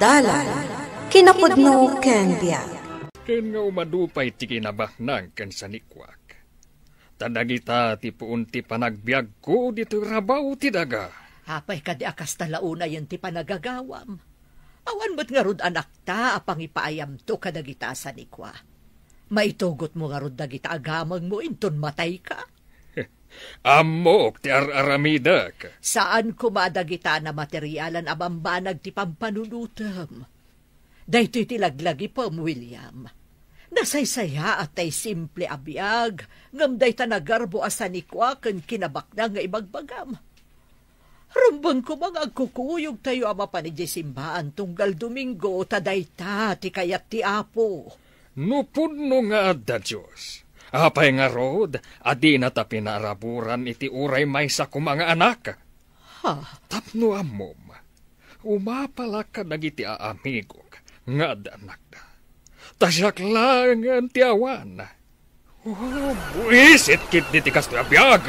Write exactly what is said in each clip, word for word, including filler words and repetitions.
Dalan, kinapudno ken biag. Ken nga umadu pay ti kinabaknang ken sanikuak. Ta dagita ti puon ti panagbiagko ditoy rabaw ti daga. Apay kadi a kasta la unayen ti panagagawam? Awan met ngarud anakta a pangipaayamto kadagita a sanikua. Maitugotmo ngarud dagita a gamengmo inton matayka? Ammok ti ar-aramidek. Saan koma dagita a namaterialan a bambanag ti pampanunotem. Daytoy ti laglagipem, William. Nasaysayaat tay simple a biag, ngem dayta nagarbo a sanikua ken kinabaknang nga ibagbagam. Rumbeng koma nga agkukuyogtayo a mapan idiay simbaan tunggal Domingo, ta dayta ti kayat ti Apo. No pudno nga adda Dios, apay ngarud a dinata pinaaraburan iti uray maysa koma nga anak? Ha? Tapno ammom, umapalak kadagiti aamigok nga adda annakda. Ta siak laengen ti awan. Oh, buisit ketdi ti kastoy a biag.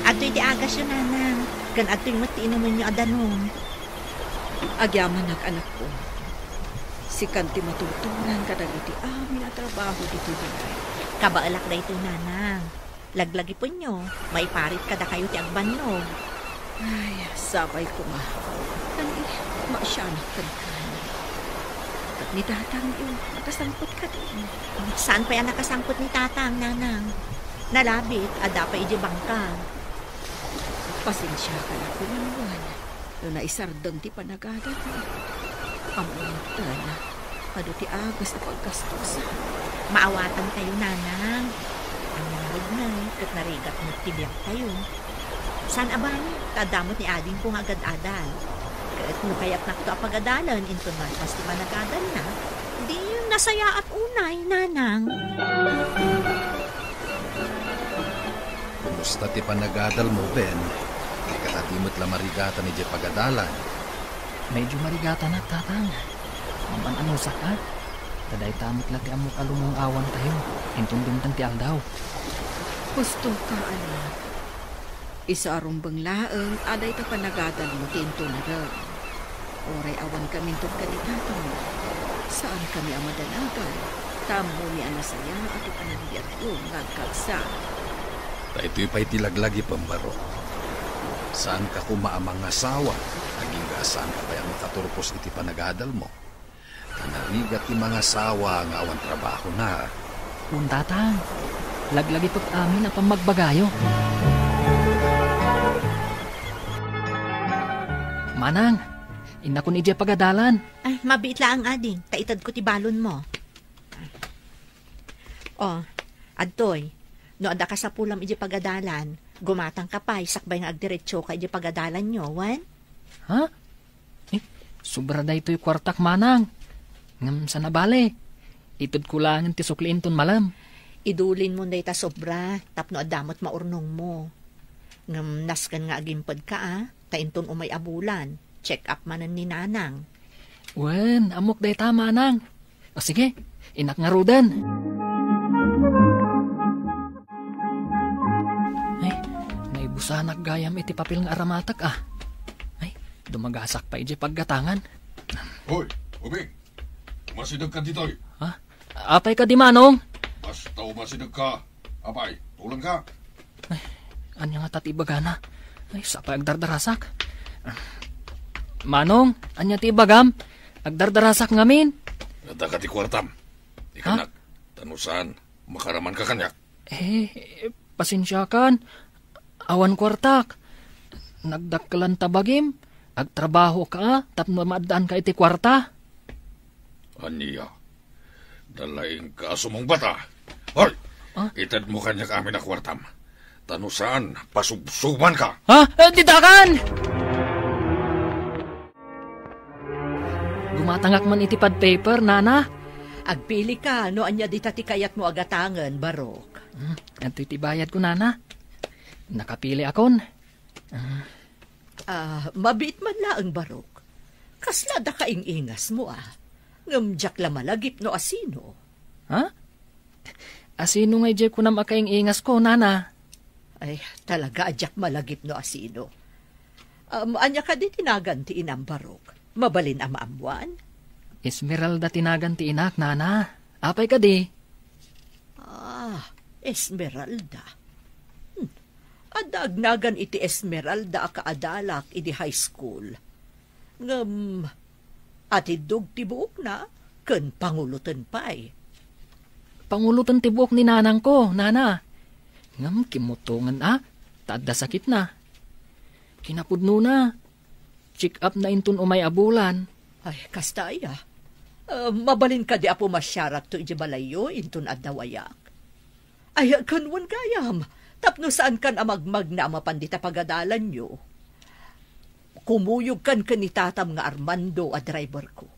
Adtoy ti agasyo, nanang, ken adtoy met ti inumenyo a danum. Agyamanak, anakko. Sikan ti matuturan kadagiti amin a trabaho ditoy balay. Kabaelak daytoy, nanang. Laglagipenyo, maiparit kadakayo ti agbannog. Ay, sapay koma. Kani, maasianak kenka. Ket ni tatangyo, nakasangpet kadi? Saan pay a nakasangpet ni tatang, nanang? Nalabit, adda pay idiay bangka. Pasensiakan a kumanuan no naisardeng ti panagadalmo. Ammoak, adu ti agas a paggastosan. Maawatankayo, nanang. Ania ngarud ngay ket narigat met ti biagtayo. Saan a bale, ta adda met ni adingko nga agad-adal. Ket no kayatnakto a pagadalen inton malpas ti panagadalna, di nasayaat unay, nanang. Kumusta ti panagadalmo, Ben? Dika kadi met la marigatan idiay pagadalan? Medyo marigatanak, tatang. Ngem an-anusak a. Ta dayta met la ti ammok a lumungawantayo inton dimteng ti aldaw. Husto ka, anak. Isu a rumbeng laeng a dayta panagadalmo ti intunaden. Uray awan kaminton ken ni tatangmo, saankami a madanagan, ta ammomi a nasayaat ti panagbiagyo nga agkagsa. Daytoy pay ti laglagipem, Barok. Saanka koma a mangasawa, agingga a saanka pay a makaturpos iti panagadalmo. Ta narigat ti mangasawa nga awan trabahona. Wen, tatang. Laglagipek amin a pammagbagayo. Manang, innakon idiay pagadalan. Ay, mabiit laeng, ading, ta itedko ti balonmo. Oh, adtoy, no adda kasapulam idiay pagadalan, gumatangka pay sakbay nga agdiretsoka idiay pagadalanyo, wen? Ha? Eh, sobra daytoy kuartak, manang. Ngem saan a bale, itedko laengen ti sukli inton malem. Idulinmon dayta sobra tapno adda met maurnongmo. Ngem nasken nga agimpedka a, ta inton umay a bulan, check up manen ni nanang. Wen, ammok dayta, manang. O sige, innak ngaruden. Ay, naibusanak gayam iti papel nga aramatek a. Ay, dumagasak pay idiay paggatangan. Hoy, ubing! Umasidegka ditoy. Ha? Apay kadi, manong? Basta umasidegka. Apay, tulengka. Ay, ania ngata ti ibagana? Ay, sapay agdardarasak. Manong, ania ti ibagam? Agdardarasak ngamin. Adda ka ti kuartam? Ikanak, ta no saan, makaramanka kaniak. Eh, pasensiakan. Awan kuartak. Nagdakkelan ta bagim. Agtrabahoka a tapno maaddaanka iti kuarta. Ania? Nalaingka a sumungbat a. Hoy! Ah? Itedmo kaniak amin a kuartam. Ta no saan, pasubsubanka. Ha? Eh, ditakan! Gumatangak man iti pad paper, nana. Agpilika no ania dita ti kayatmo a gatangen, Barok. Hmm, adtoy ti bayadko, nana. Nakapiliakon. Ah. Ah, mabiit man laeng, Barok. Kasla adda kaing-ingasmo a. Ngem diak la malagip no asino. Ha? Asino ngay diay kunam a kaing-ingasko, nana? Ay, talaga a diak malagip no asino. Um, ania kadi ti nagan ti inam, Barok? Mabalin a maammuan? Esmeralda ti nagan ti inak, nana. Apay kadi? Ah, Esmeralda. Hmm. Adda agnagan iti Esmeralda a kaadalak idi high school. Ngem, atiddog ti buokna ken panguloten pay. Panguloten ti buok ni nanangko, nana. Ngem kimmutongen a, ta adda sakitna. Kinapudnona, check-up na inton umay a bulan. Ay, kasta aya. Ah, mabalin kadi a pumasiarakto iti balayyo inton adda wayak? Ay, kunwen gayam, tapno saankan a magmagna a mapan dita pagadalanyo. Kumuyogkan ken ni tatam nga Armando a driverko.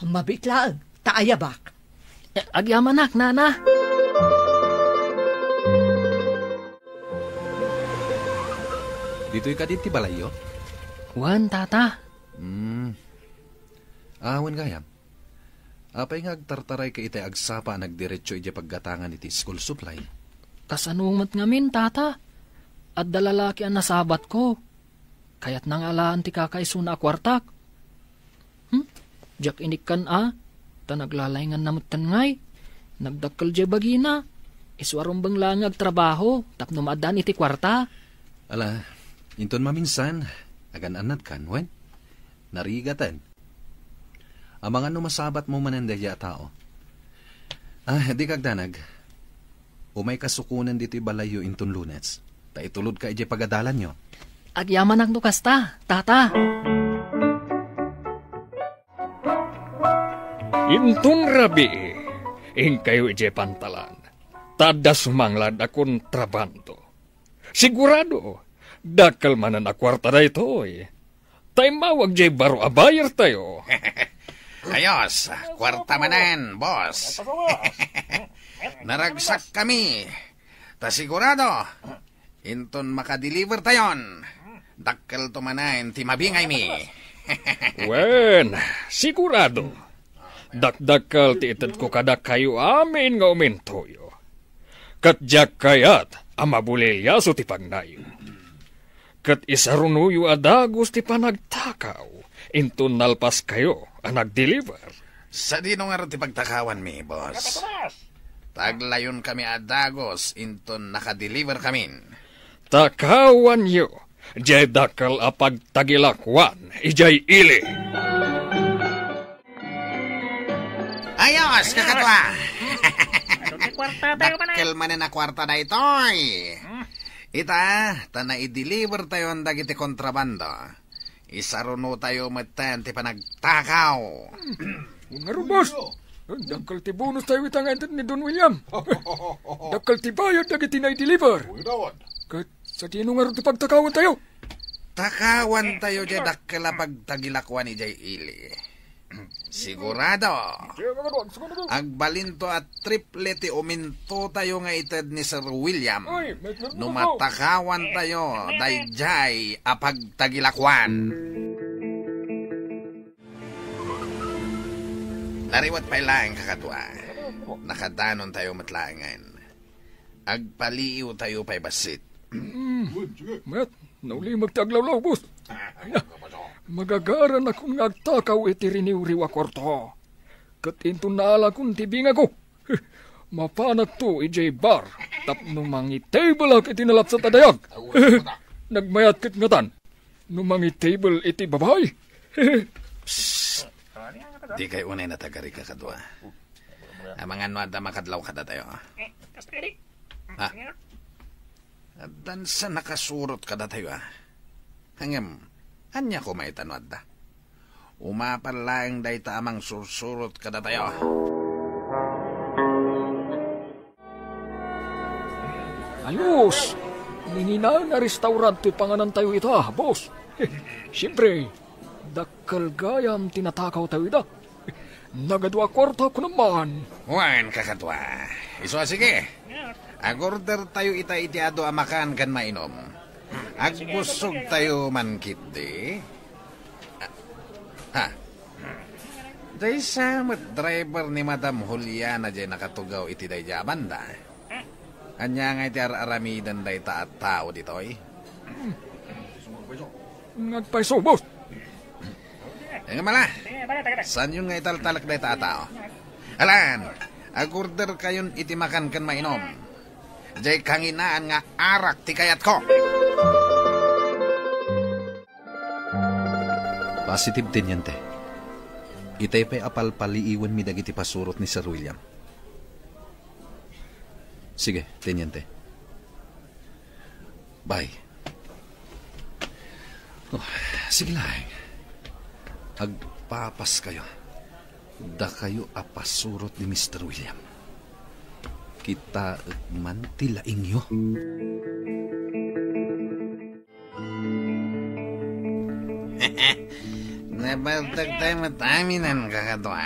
Mabiit laeng, ta ayabak. Eh, agyamanak, nana. Ditoy kadi ti balayyo? Wen, tata. Hmm. Awan gayam. Apay nga agtartarayka itay agsapa a nagdiretso idiay paggatangan iti school supply? Kasano met ngamin, tata? Adda lalaki a nasabatko. Kayatna nga alaan ti kakaisuna a kuartak. Hmm? Diak inikkan a, ta naglalainganna metten ngay. Nagdakkel diay bagina. Isu a rumbeng laeng nga agtrabaho tapno maaddaan iti kuarta. Ala, inton maminsan, agan-annadkan, wen? Narigaten. Amangan no masabatmo manen daydiay a tao. Ah, di kagdanag. Umayka sukonen ditoy balayyo inton Lunes, ta itulodka idiay pagadalanyo. Agyamanak no kasta, tata. Inton rabii, inkayo idiay pantalan, ta adda sumanglad a kontrabando. Sigurado, dakkel manen a kuarta daytoy. Ta immawag diay baro a buyer tayo. Ayos, kuarta manen, boss. Naragsak kami. Ta sigurado, inton makadeliver tayon, dakkelto manen ti mabingaymi. Wen, sigurado. Dakdakkel ti itedko kadakayo amin nga umintoyo. Ket diak kayat a mabuliliaso ti pagnayo. Ket isarunoyo a dagus ti panagtakaw inton nalpaskayo a nagdeliver. Sadino ngarud ti pagtakawanmi, boss? Taglayon kami a dagus inton nakadeliver kamin. Takawanyo diay dakkel a pagtagilakuan idiay ili. Ayos, kakadua. Adu ti kuarta tayo, manay. Dakkel manen a kuarta daytoy. Hmm. Ita, ta naideliver tayon dagiti kontrabando. Isaruno tayo metten ti panagtakaw. Hmm. Ngarud, boss. Dakkel ti bonus tayo ita nga inted ni Don William. Dakkel ti bayad dagiti naideliver. Ket sadino ngarud ti pagtakawan tayo? Takawan tayo diay dakkel a pagtagilakuan idiay ili. Sigurado. Agbalinto a triple ti uminto tayo nga ited ni Sir William no matakawan tayo daydiay a pagtagilakuan. Nariwet pay laeng, kakadua. Nakadanon tayo met laengen. Agpaliiw tayo pay bassit. Mm. Met, naulimek ti aglawlaw, boss. Magagaranakon nga agtakaw iti riniwriw a kuarta. Ket inton naalakon ti bingako, mapanakto idiay bar tapno mangitable-ak iti nalapsat a dayag. Nagmayat ket ngatan no mangitable iti babai. Psst! Dikay unay natagari, kakadua. Amangan no adda makadlaw kadatayo. Ha? Addan sa nakasurot kadatayo, a. Ngem, ania koma ita no adda? Umapal laeng dayta a mangsursurot kadatayo. Ayos! Nanginaen a restaurant ti panganantayo ita, boss. Siempre, dakkel gayam ti natakawtayo ida. Nagadua kuarta kunam man. Wen, kakadua. Isu a sige. Agorder tayo ita iti adu a makan ken mainom. Agbusog tayo man ketdi. Ha? Daysa met driver ni Madam Juliana diay nakatugaw iti daydiay a banda. Ania ngay ti ar-aramiden dayta a tao ditoy? Ngagpayso, boss. Ay, mala. Saanyon nga italtalek dayta a tao? Alan, agorder kayon iti makan ken mainom. Diay kanginaan nga arak ti kayatko. Positive, Teniente. Itay pay a palpaliiwenmi dagiti pasurot ni Sir William. Sige, Teniente. Bye. Oh, sige lang. Agpapas kayo. Dakayo a pasurot ni Mister William. Kitaek man ti laingyo. Nabaltak tayo mataminan, kakadua.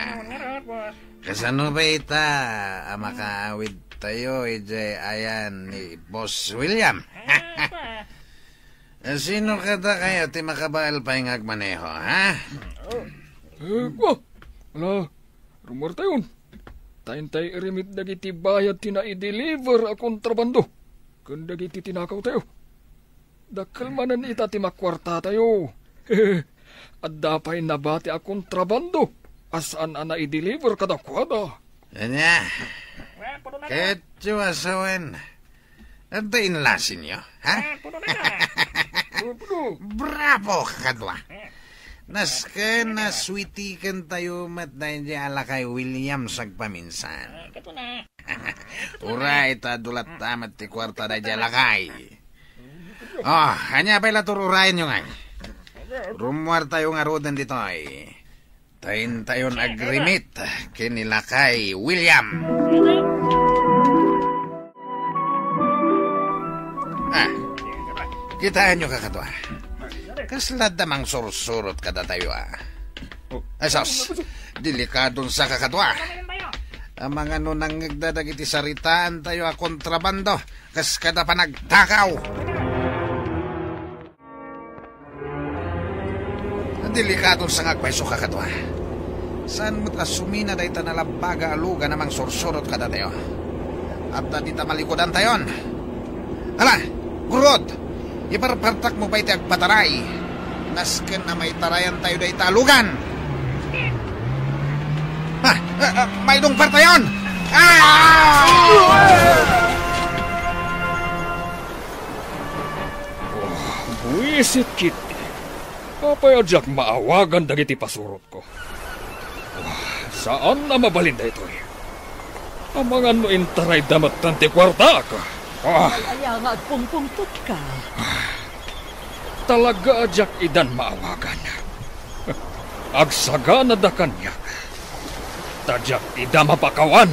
Kasano ba ita a makaawid tayo idiay ayan ni Boss William? Sino kadakayo ti makabael pay nga agmaneho, ha? Eh, wa. Ala, rummuar tayon. Ta intay irimit dagiti bayad ti naideliver a kontrabando ken dagiti tinakaw tayo. Dakkel manen ita ti makuarta tayo. Adda pay nabati a kontrabando a saan a naideliver kadakuada. Ania? Ketyo a sawen. Adda inlasinyo, ha? Bravo, kakadua. Nasken a suitiken tayo met daydi a lakay William sagpaminsan. Uray ta dulat ta met ti kuarta daydi a lakay. Oh, ania pay la tururayenyo ngay? Rummuar tayo ngaruden ditoy. Ta intayon agrimit ken ni lakay William. Ah, kitaenyo, kakadua. Kasla adda mangsursurot kadatayo, ah. Ay, sus, delikadon sa, kakadua. Amangan no nangngegda dagiti saritaan tayo a kontrabando, kas kada panagtakaw. Delikadon sa nga agpayso, kakadua. Saan met a sumina dayta nalabbaga a lugan a mangsursurot kadatayo. Adda dita malikudantayon. Ala, gurod, iparpartakmo pay ti agpataray. Nasken a maitarayantayo dayta a lugan. Ah, ah, ah, maidungpartayon! Ah! Oh, buisit ketdi. Apay a diak maawagan dagiti pasurotko? Oh, saan a mabalin daytoy. Amangan no intarayda metten ti kuartak. Ah! Ay, aya nga agpungpungtotka. Talaga a diak idan maawagan. Agsaganada kaniak. Ta diak ida mapakawan.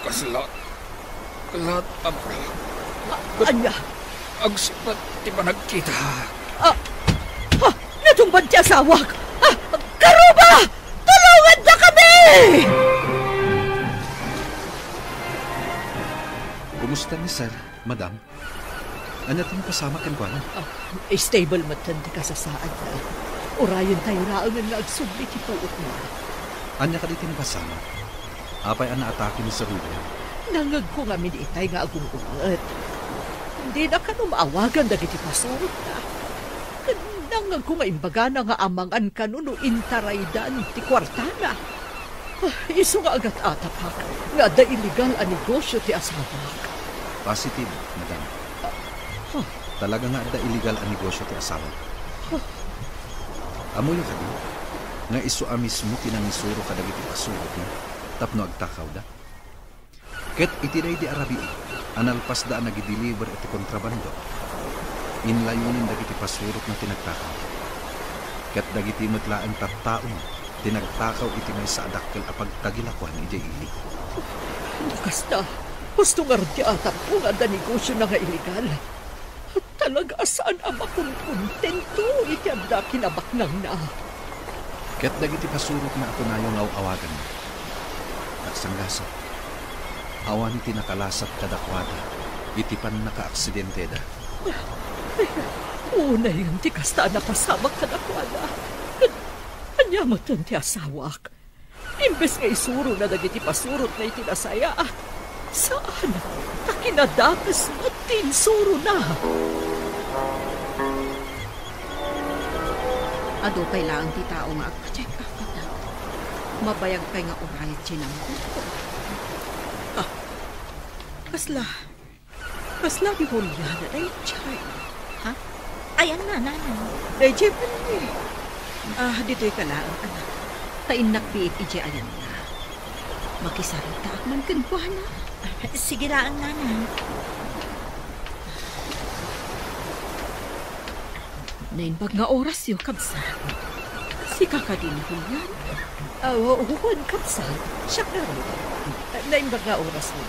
Kasla, kasla, ama. A-, ania? Agsipnget ti panagkita. Ah, ah, natungpad ti asawak! Ah, Karuba! Tulongandakami! Kumusta ni Sir, Madam? Ania ti napasamak kenkuana? Ah, stable metten ti kasasaadna. Urayentayo laengen nga agsubli ti puotna. Ania kadi ti napasamak? Apay a naatake ni Sir William? Nangngegko ngamin itay nga agung-unget. Dina kano maawagan dagiti pasurotna. Ken nangngegko nga imbagana nga amangan kano no intaraydan ti kuartana. Ah, isu nga agat-atapak nga adda illegal a negosyo ti asawak. Positive, madam. Ah. Talaga nga adda illegal a negosyo ti asawak. Ah. Ammoyo kadi nga isu a mismo ti nangisuro kadagiti pasurotna tapno agtakawda? Ket iti daydi a rabii a nalpasda a nagideliver iti kontrabando, inlayonen dagiti pasurotna ti nagtakaw. Ket dagiti met laeng tattaona ti nagtakaw iti maysa a dakkel a pagtagilakuan idiay ili. No kasta, husto ngarud ti atapko nga adda negosiona nga illegal. Talaga a saan a makonkontento iti adda kinabaknangna. Ket dagiti pasurotna a kunayo nga aw-awaganna. Nagsanggasat. Awan ti nakalasat kadakuada iti pannakaaksidenteda. Unayen ti kasta a napasamak kadakuada. Ket ania metten ti asawak? Imbes nga isurona dagiti pasurotna iti nasayaat, saan, Kinadakes met ti insurona. Adu pay laeng ti tao nga agpa-check up. Mabayag pay nga uray ti number ko. Ah, kasla, kasla ni Juliana daydiay. Ha? Ayanna, nanang? Daydiay pay. Ah, ditoy ka laeng, anak. Ta innak biit idiay ayanna. Makisaritaak man kenkuana. Sige laeng, nanang. Naimbag nga orasyo, kabsat. Sika kadi ni Julian? Ah, wen, kabsat. Siak ngarud. Naimbag nga orasyo.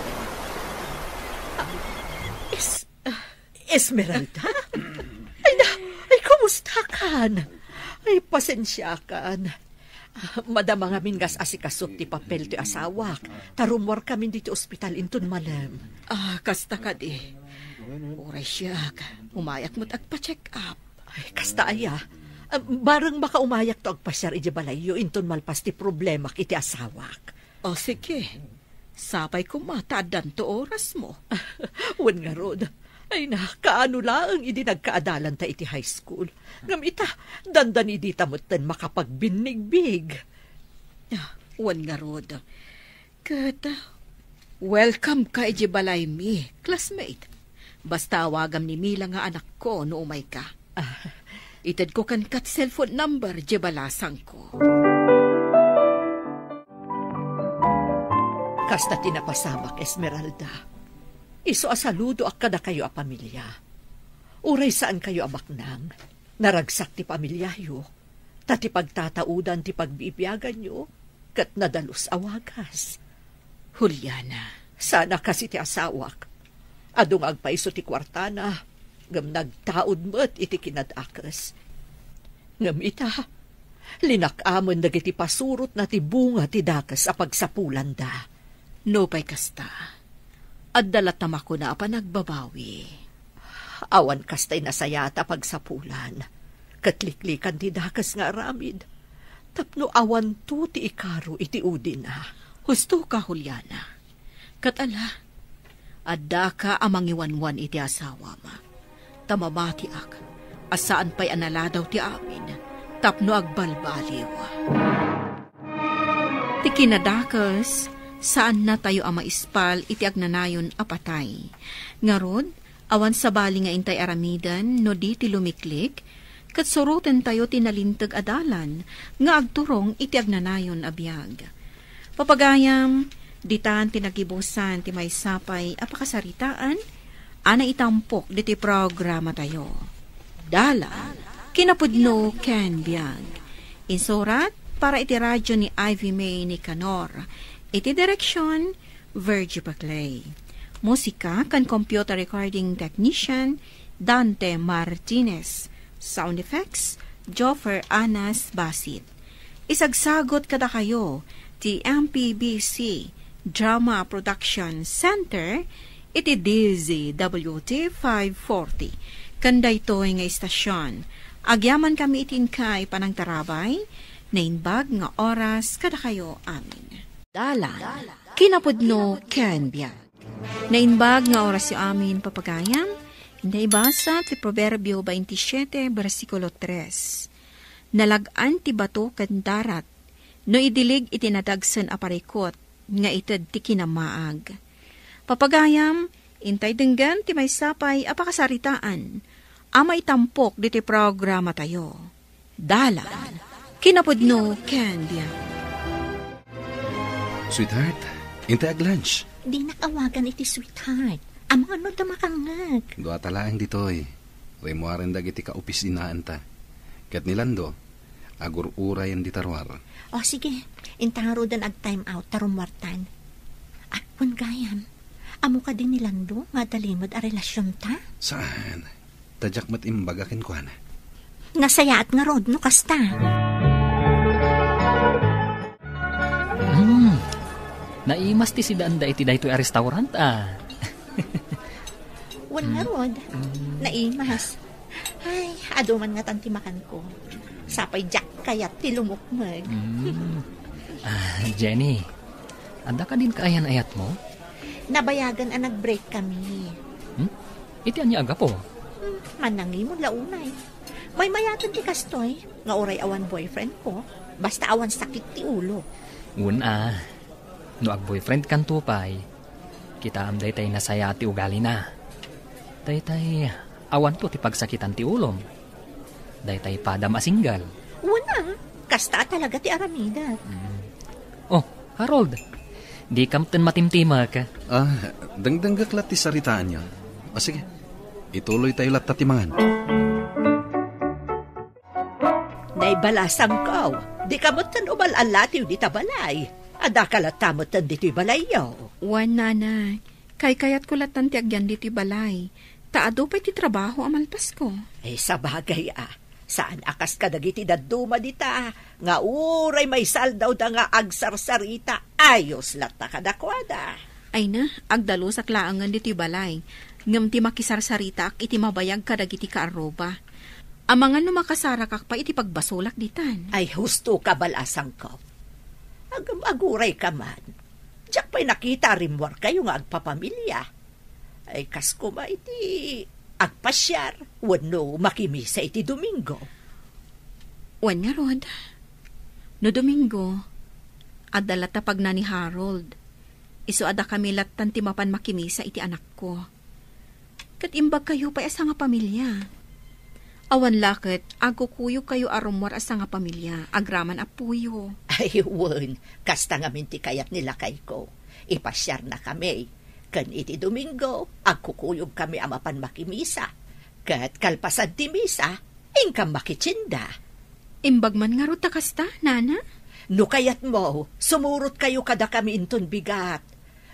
Ah, is, ah, Esmeralda? Ay na, ay, kumusta kan? Ay, pasensiakan. Ah, madama ngamin nga as-asikasok ti papel ti asawak. Ta rummuarkamin ditoy ospital inton malem. Ah, kasta kadi. Uray siak, umayak met agpa-check up. Ay, kasta aya. Ah, bareng makaumayakto agpasiar idiay balayyo inton malpas ti problemak iti asawak. O, sige. Sapay koma ta addanto orasmo. Wen ngarud. Ay na, kaano laeng idi nagkaadalanta iti high school. Ngem ita, dandani dita metten makapagbinnigbiig. Ah, wen ngarud. Ket, ah, welcome ka idiay balaymi, classmate. Basta awagam ni Mila nga anakko no umayka. Ah, itedko kenka ti cellphone number diay balasangko. Kasta ti napasamak, Esmeralda. Isu a saludoak kadakayo a pamilia. Uray saankayo a baknang, naragsak ti pamiliayo. Ta ti pagtataudan ti pagbibiaganyo, ket nadalus a wagas. Juliana. Saan a kas iti asawak. Adu nga agpayso ti kuartana, ngem nagtaud met iti kinadakes. Ngem ita, linak-amen dagiti pasurotna ti bunga ti dakes a pagsapulanda. Nupay kasta, adda latta makuna a panagbabawi. Awan kasta a nasayaat a pagsapulan, ket liklikan ti dakes nga aramid, tapno awanto ti ikaro iti udina. Husto ka, Juliana. Ket ala, addaka a mangiwanwan iti asawam. Ta mamatiak a saan pay a naladaw ti amin tapno agbalbaliw. Ti kinadakes, saannatayo a maispal iti agnanayon a patay. Ngarud, awan sabali nga intay aramiden no di ti lumiklik, ket surotentayo ti nalinteg a dalan nga agturong iti agnanayon a biag. Papagayam, ditan ti nagibusan ti maysa pay a pakasaritaan a naitampok ditoy programatayo. Dalan, kinapudno ken biag. Insurat para iti radyo ni Ivy May Nicanor. Iti direksyon, Virgie Paclay. Musika ken computer recording technician, Dante Martinez. Sound effects, Joffer Anas Basit. Isagsagot kadakayo ti M P B C Drama Production Center iti D Z W T five forty. Ken daytoy nga istasyon, agyamankami iti inkay panangtarabay, naimbag nga oras kadakayo amin. Dalan, kinapudno ken biag. Naimbag nga orasyo amin, papagayam, inda ibasa ti Proverbio twenty-siete, bersikulo tres. Nalag-an ti bato ken darat, no idilig iti nadagsen a parikut nga ited ti kinamaag. Papagayam, intay denggen ti maysa pay a pakasaritaan a maitampok ditoy programatayo. Dalan, kinapudno ken biag. Sweetheart, intay ag-lunch. Dinak awagan iti sweetheart. Amangan no adda makangngeg. Duata laeng ditoy. Rimmuaren dagiti kaopisinaanta. Ket ni Lando, agur-urayen dita ruar. O, sige. Inta ngaruden ag-time out ta rummuartan. Ah, wen gayam. Ammo kadi ni Lando nga adda limed a relasionta? Saan? Ta diak met imbaga kenkuana. Nasayaat ngarud no kasta. Hmm. Naimas ti sidaanda iti daytoy a restaurant, ah. Wen ngarud, naimas. Ay, adu man ngatan ti makanko. Sapay diak kayat ti lumukmeg. Hmm. Ah, Jenny, adda kadin kaayan-ayatmo? Nabayagan a nag-break kami. Hmm? Iti ania a gapu? Hmm, mannangimon la unay. Maymayaten ti kastoy, nga uray awan boyfriend ko, basta awan sakit ti ulo. Wen a, no ag-boyfriend kanto pay, kitaem daytay nasayaat ti ugalina. Daytay, awanto ti pagsakitan ti ulom. Daytay padam a single. Wen a, kasta a talaga ti aramidek. Mm. Oh, Harold, dika metten matimtimek. Ah, dengdenggek la ti saritaanyo. O sige, ituloytayo latta ti mangan. Naibalasangko, dika metten umal-allatiw dita balay. Addaka latta metten ditoy balayyo. Wen, nana, kaykayatko lattan ti agyan ditoy balay. Ta adu pay ti trabaho a malpasko. Eh, sabagay a. Saan a kas kadagiti dadduma dita, nga uray maisaldawda nga agsarsarita, ayos latta kadakuada. Ay na, agdalusak laengen ditoy balay, ngem ti makisarsaritaak iti mabayag kadagiti kaarruba. Amangan no makasarakak pay iti pagbasolak ditan. Ay, husto ka, balasangko. Agam-aguray ka man. Diak pay nakita a rimmuarkayo nga agpapamilia. Ay, kas koma iti agpasiar wenno makimisa iti Domingo. Wen ngarud, no Domingo, adda latta pagna ni Harold. Isu a dakami lattan ti mapan makimisa iti anakko. Ket imbagkayo pay a sangapamilia. Awan la ket agkukuyogkayo a rummuar a sangapamilia agraman a puyo. Ay, wen, kasta ngamin ti kayat ni lakayko. Ipasiarnakami. Ken iti Domingo, agkukuyogkami a mapan makimisa. Ket kalpasan ti misa, inkam makitienda. Imbag man ngarud ta kasta, nana? No kayatmo, sumurotkayo kadakami inton bigat.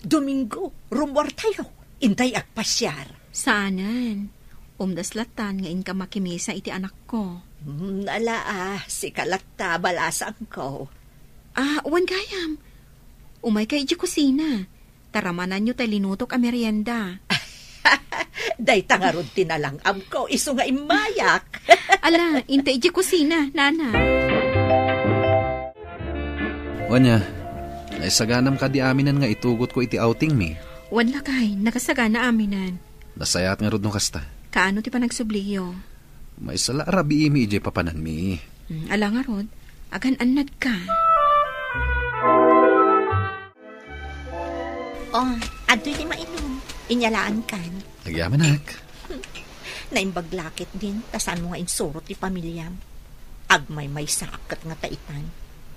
Domingo, rummuartayo. Intay agpasiar. Saanen. Umdas lattan nga inka makimisa iti anakko. Hmm, ala a, sika latta, balasangko. Ah, wen gayam. Umayka iti kusina. Taramananyo tay linutok a merienda. Dayta ngarud ti nalang-amko, isu nga immayak. Ala, inta iti kusina, nana. Wen a, naisaganam kadi aminen nga itugotko iti outingmi? Wen lakay, nakasagana aminen. Nasayaat ngarud no kasta. Kaano ti panagsubliyo? Maysa la a rabiimi idiay papananmi. Hmm, ala ngarud, agan-annadka. Oh, adtoy ti mainum. Inyalaankan. Agyamanak. Naimbag la ket din, ta saanmo nga insurot ti pamiliam. Agmaymaysaak ket nga ta itan.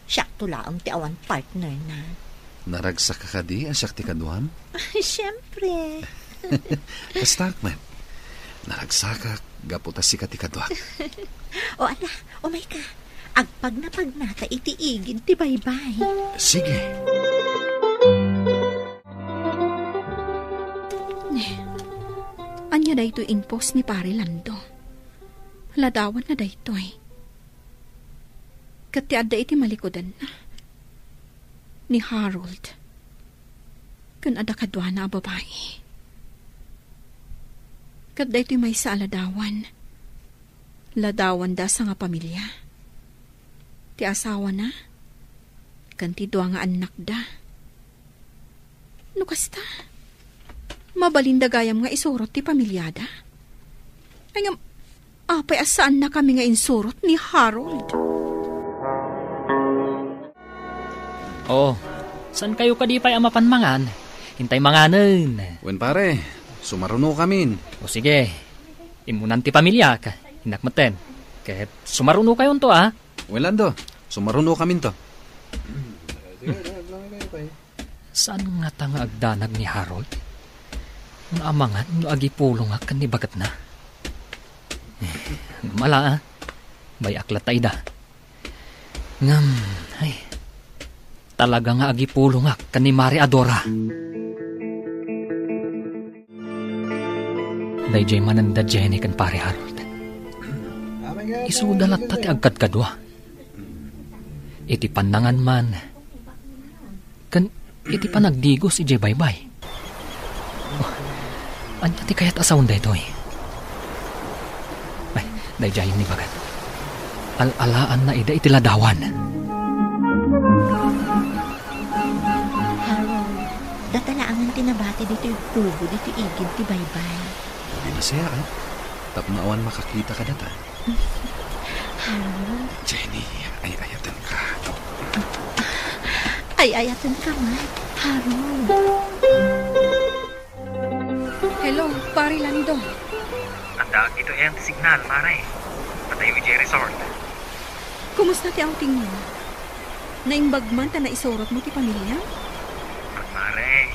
Siakto laeng ti awan partner na. Naragsaka kadi a siak ti kaduam? Siyempre. Kastaak met. Naragsakak gapu ta sika ti kaduak. O ala, umayka. Agpagnapagna ta iti igid ti baybay. Sige. Ne, ania daytoy impos ni Pare Lando? Ladawanna daytoy. Ket ti adda iti malikudanna, ni Harold ken adda kaduana a babai. Ket daytoy maysa a ladawan, ladawanda a sangapamilia. Ti asawana ken ti dua nga annakda. No kasta, mabalinda gayam nga isurot ti pamiliada? Ay ngem, apay a saannakami nga insurot ni Harold? Oo, saankayo kadi pay a mapan mangan? Intay manganen. Wen pare, sumarunokamin. O sige, immunan ti pamiliak, innak metten. Ket sumarunokayonto a. Wen Lando, sumarunokaminto. Saan ngata nga agdanag ni Harold? Nga amangan no agipulongak ken ni baketna? Ngem ala, a. Bay-ak latta ida. Ngem, ay, talaga nga agipulongak ken ni Mare Adora. Daydiay manen da Jenny ken Pare Harold. Isuda latta ti agkadkadua. Iti pannangan man, ken iti panagdigos idiay baybay. Oh, ania ti kayat a sawen daytoy? Ay, daydiay ni baket. Al-alaanna ida iti ladawan. Harold, datala ang Ti nabati ditoy tubo, ditoy igid ti baybay. Di nasayaat, tapno awan makakita kadata. Harold. Jenny, ay-ayatenka. Ay-ayatenka man, Harold. Hello, Pari Lando. Adda ditoy ayan ti signal, Mare. Patayo idiay resort. Kumusta ti outing mo? Naimbag man ta naisurotmo ti pamiliam? Mare,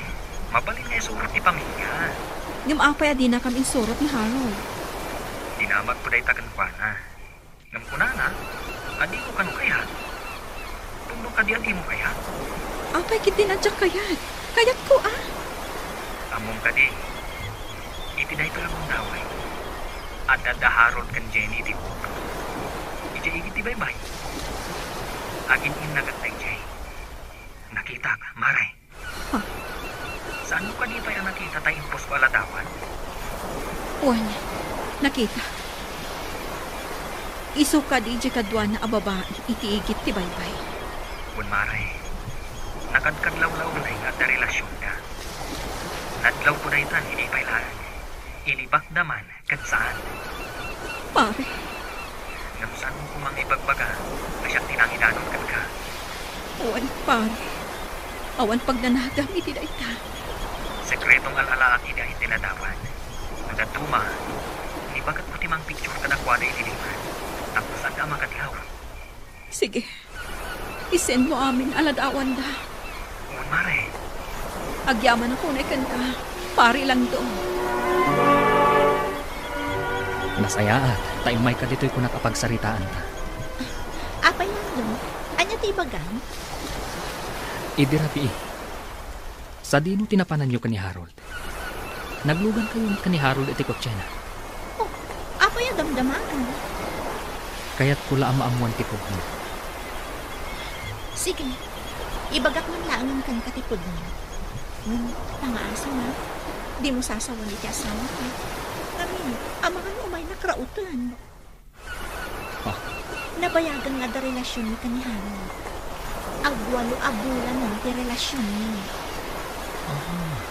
mabalin nga isurot ti pamilia. Ngem apay a dinakam insurot ni Harold? Dinamagko dayta kenkuana. Ngem kunana, adiko kano kayat. Tunggal kadi adimo kayat? Apay ketdin a diak kayat? Kayatko a. Ammom kadi, iti daytoy a gundaway, adda da Harold ken Jenny iti buk. Idiay igid ti baybay. Agin-inna ket daydiay. Nakitak, Mare. Ha? Saanmo kadi pay a nakita tay imposko a ladawan? Wen, nakita. Isu kadi diay kaduana a babai iti igid ti baybay. Wen, Mare. Nakadkadlawlaw unay nga adda relasionda. Nadlawko daytan idi pay laeng. Inibakda man ket saan. Pare. Ngem saanmo koma nga ibagbaga a siak ti nangidanon kenka? Wen, pare. Awan pagnanagam iti dayta. Sekretong al-alaak idi ayan ti ladawan. No dadduma, inibagakko ti mangpicture kadakuada idi lima. Tapno saan a makadlaw. Sige. Isendmo amin a ladawanda. Wen, Mare. Agyamanak unay kenka, Pari Lando. Nasayaat, ta immayka ditoy kunak a pagsaritaanta. Apay Lando, ania ti ibagam? Idi rabii, sadino ti napananyo ken ni Harold? Naglugankayo met ken ni Harold iti kotsena. Oh, apay a damdamagam? Kayatko la a maammuan ti pudno. Sige, ibagak man laengen kenka ti pudno. Ngem, pangaasam a, dimo sasawen iti asawam. Ngamin, amangan umaynak rauten. Ah. Nabayagan nga adda relasionmi ken ni Harold. Agwalo a bulanen ti relasionmi. Ah,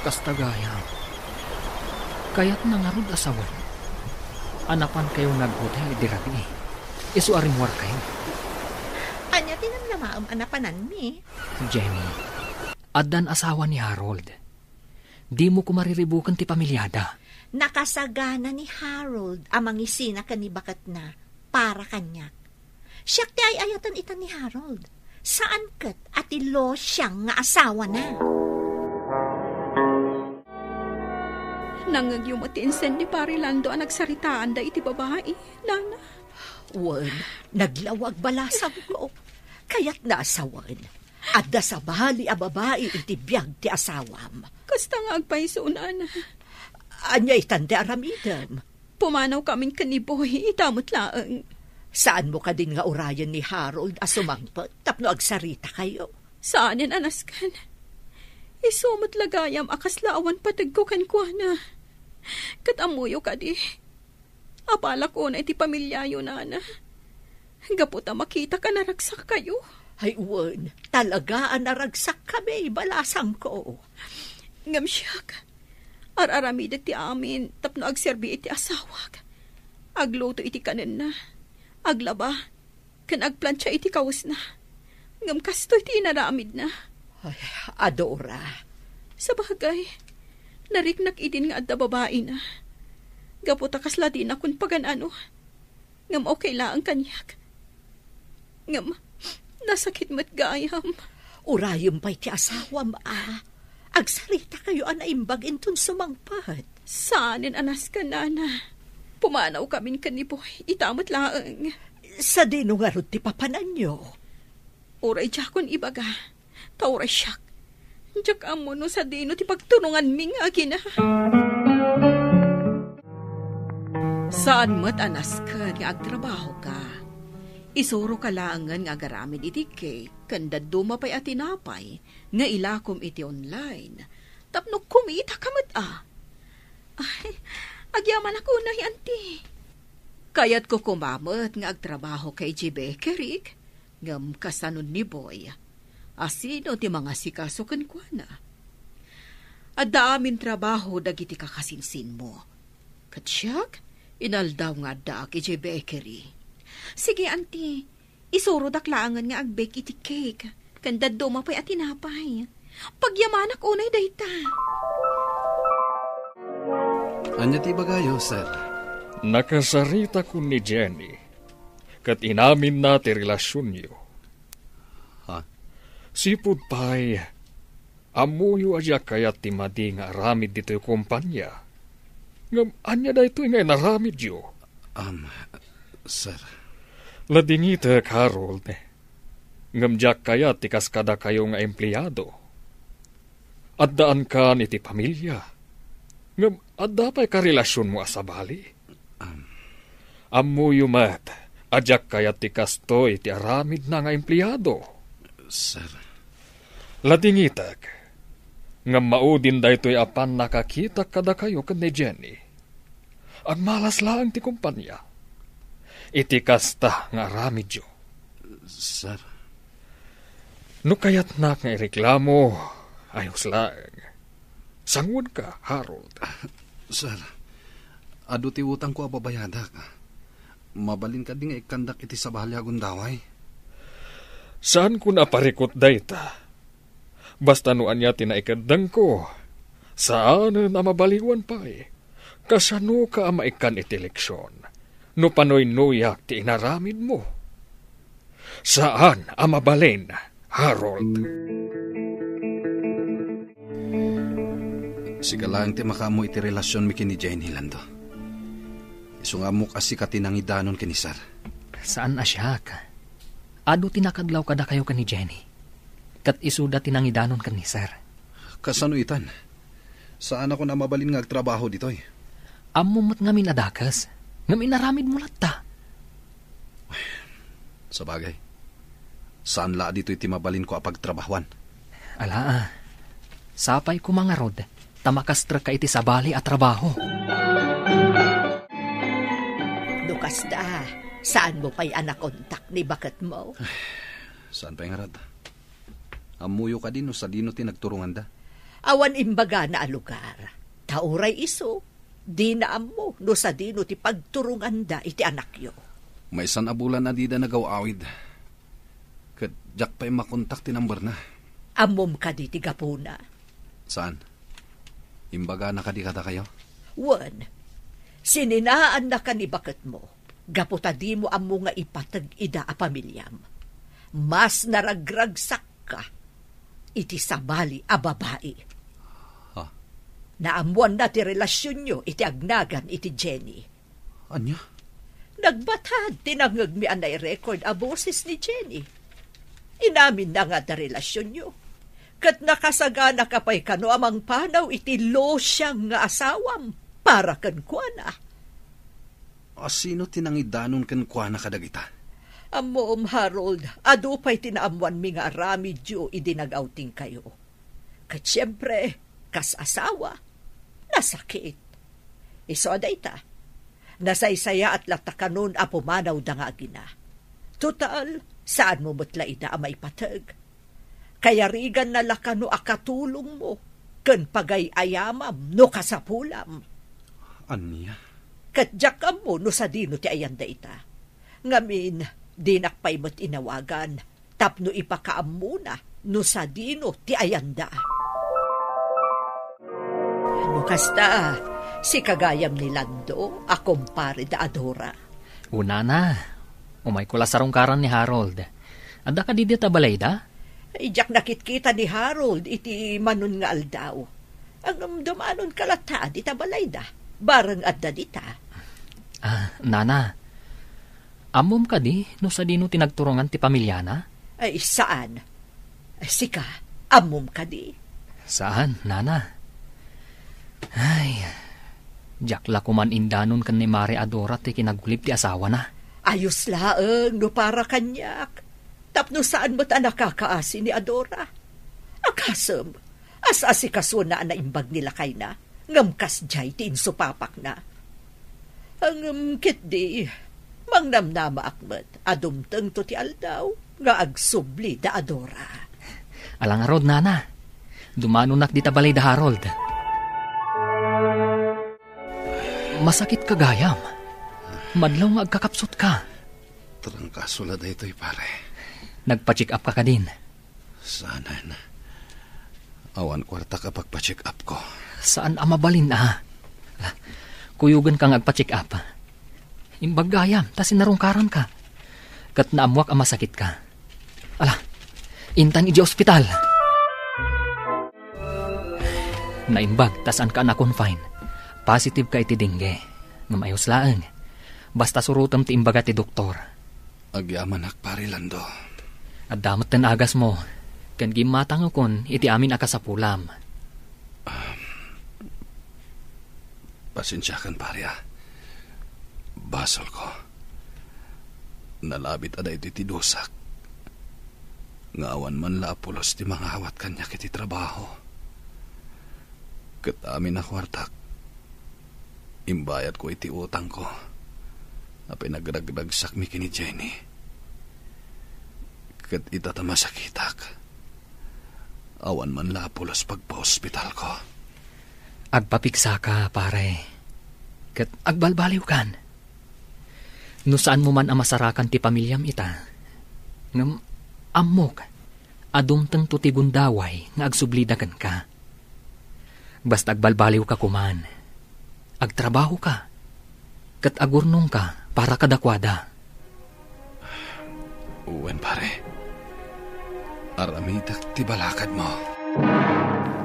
kasta gayam. Kayatna ngarud a sawen a napankayo naghotel idi rabii. Isu a rimmuarkayo. Ania ti namnamaem a napananmi? Jenny, addan asawa ni Harold. Dimo koma riribuken ti pamiliada. Nakasagana ni Harold a mangisina ken ni baketna para kaniak. Siak ti ay-ayaten ita ni Harold. Saan ket a ti Lo Xiang nga asawana. Nangngegyo met ti insen ni Pari Lando a nagsaritaanda iti babai, Nana? Wen, naglawag balasangko. Kayatna a sawen. Adda sabali a babai iti biag ti asawam. Kasta nga agpayso, Nana. Ania itan ti aramidem? Pumanawkamin ken ni Boy, ita met laeng. Saanmo kadin nga urayen ni Harold a sumangpet tapno agsaritakayo? Saanen a nasken. Isu met la gayam a kasla awan pategko kenkuana. Ket ammoyo kadi, Apalak unay ti pamiliayo, Nana. Gapu ta makitak a naragsakkayo. Ay, wen, talaga a naragsakkami, balasangko. Ngem siak, ar-aramidek ti amin tapno agserbi iti asawak. Agluto iti kanenna, aglaba, ken agplancha iti kawesna. Ngem kastoy ti inaramidna. Ay, Adora. Sabagay, nariknak idin nga adda babaina. Gapu ta kasla dinakon pagan-ano. Ngem okay laeng kaniak. Ngem, nasakit met gayam. Urayem pay ti asawam a. Agsaritakayo a naimbag inton sumangpet. Saanen a nasken, Nana. Pumanawkamin ken ni Boy. Ita met laeng. Sadino ngarud ti papananyo? Uray diakon ibaga. Ta uray siak, diak ammo no sadino ti pagturunganmi nga agina. Saan met a nasken nga agtrabahoka. Isuroka laengen nga agaramid iti cake ken dadduma pay a tinapay nga ilakom iti online tapno kumitaka met a. Ay, agyamanak unay, Auntie. Kayatko koma met nga agtrabahoka idiay bakery, ngem kasano ni Boy? Asino ti mangasikaso kenkuana? Adda amin trabaho dagiti kakasinsinmo. Ket siak, inaldaw nga addaak idiay bakery. Sige, anti, isurodak laengen nga agbake iti cake, ken dadduma pay a tinapay. Pagyamanak unay dayta. Ania ti ibagayo, sir? Nakasaritakon ni Jenny, ket inaminna ti relasionyo. Ha? Sipud pay, ammoyo a diak kayat ti madi nga aramid ditoy kompania. Ngem ania daytoy nga inaramidyo? Um, sir. Ladingitek, Harold. Ngem diak kayat ti kas kadakayo nga empleado. Addaankan iti pamilia. Ngem adda pay karelasionmo a sabali? Um. Ammoyo met a diak kayat ti kastoy ti aramidna nga empleado. Sir. Ladingitek, ngem maudin daytoy a pannakakitak kadakayo ken ni Jenny. Agmalas laeng ti kompania iti kasta nga aramidyo. Sir. No kayatnak nga ireklamo, ayos laeng. Sanguanka, Harold. Sir, adu ti utangko a babayadak. Mabalin kadi nga ikkandak iti sabali a gundaway? Saanko a parikut dayta. Basta no ania ti naikeddengko, saanen a mabaliwan pay. Kasanoka a maikkan iti leksion no panuynuyak ti inaramidmo? Saan a mabalin, Harold. Sika laeng ti makaammo iti relasionmi ken ni Jenny, Lando. Isu nga ammok a sika ti nangidanon ken ni Sir. Saan a siak. Adu ti nakadlaw kadakayo ken ni Jenny. Ket isuda ti nangidanon ken ni Sir. Kasano itan? Saanakon a mabalin nga agtrabaho ditoy. Ammom met ngamin a dakes, ngem inaramidmo latta. Sabagay, saan la a ditoy ti mabalinko a pagtrabahoan. Alaa, sapay koma ngarud, ta makastrekka iti sabali a trabaho. No kasta, saanmo pay a nakontak ni baketmo? Saan pay ngarud? Ammoyo kadi no sadino ti nagturonganda? Awan imbagana a lugar. Ta uray isu, dina ammo no sadino ti pagturonganda iti anakyo. Maysan a bulan a dida nagaw-awid. Ket diak pay makontak ti numberna. Ammom kadi ti gapuna? Saan? Imbagana kadi kadakayo? Wen, sininaannaka ni baketmo gapu ta dimo ammo nga ipateg ida a pamiliam. Mas naragragsakka iti sabali a babai. Ha? Naammoanna ti relasionyo iti agnagan iti Jenny. Ania? Nagbatad ti nangngegmi a nairecord a boses ni Jenny. Inaminna nga adda relasionyo. Ket nakasaganaka pay kano a mangpanaw iti losiang nga asawam para kenkuana. A sino ti nangidanon kenkuana kadagita? Ammom, Harold, adu pay ti naammoanmi nga aramidyo idi nag-outingkayo. Ket siempre, kas asawa, nasakit. Isu a dayta, nasaysayaat latta kanon a pumanawda nga agina. Total, saanmo met la ida a maipateg. Kayariganna la kano a katulongmo ken pagay-ayamam no kasapulam. Ania? Ket diak ammo no sadino ti ayanda ita. Ngamin, dinak pay met inawagan tapno ipakaammona no sadino ti ayanda. No kasta, sika gayam ni Lando a kumpare da Adora. Unana, umayko la sarungkaran ni Harold. Adda kadi dita balayda? Ay, diak nakitkita ni Harold iti manon nga aldaw. Ngem dumanonka latta dita balayda. Bareng adda dita. Ah, nana, ammom kadi no sadino ti nagturongan ti pamiliana? Ay, saan. Sika, ammom kadi? Saan, nana. Ay, diak la koman indanon ken ni Mare Adora ti kinagulip ti asawana. Ayos laeng no para kaniak. Tapno saan met a nakakaasi ni Adora. Akasem, as-asikasuenna a naimbag ni lakayna, ngem kasdiay ti insupapakna. Ngem ketdi, mangnamnamaak met a dumtengto ti aldaw nga agsubli da Adora. Ala ngarud, nana. Dumanonak dita balay da Harold. Masakit ka gayam. Madlaw nga agkakapsut ka. Trangkaso la daytoy, pare. Nagpa-check up ka kadin? Saanen. Awan kuartak a pagpa-check up ko. Saan a mabalin a? Kuyogen ka nga agpa-check up. Imbag gayam, ta sinarungkaran ka. Ket naammuak a masakit ka. Ala, intan iti ospital. Naimbag ta saan ka a na-confine. Positive ka iti dengue. Ngem ayos laeng. Basta surotem ti imbaga ti doktor. Agyamanak, Pare Lando. Adda metten agasmo, ken gimmatangekon iti amin a kasapulam. Pasensiakan, pare, a. Basolko. Nalabit a daytoy ti dusak. Nga awan man la a pulos ti mangawat kaniak iti trabaho. Ket amin a kuartak, imbayadko iti utangko a pinagragragsakmi ken ni Jenny. Ket ita ta masakitak, awan man la a pulos pagpaospitalko. Agpapigsaka, pare, ket agbalbaliwkan. No saanmo man a masarakan ti pamiliam ita, ngem ammok a dumtengto ti gundaway nga agsublida kenka. Basta agbalbaliwka koman, agtrabahoka, ket agurnongka para kadakuada. Wen, pare. Aramidek ti balakadmo.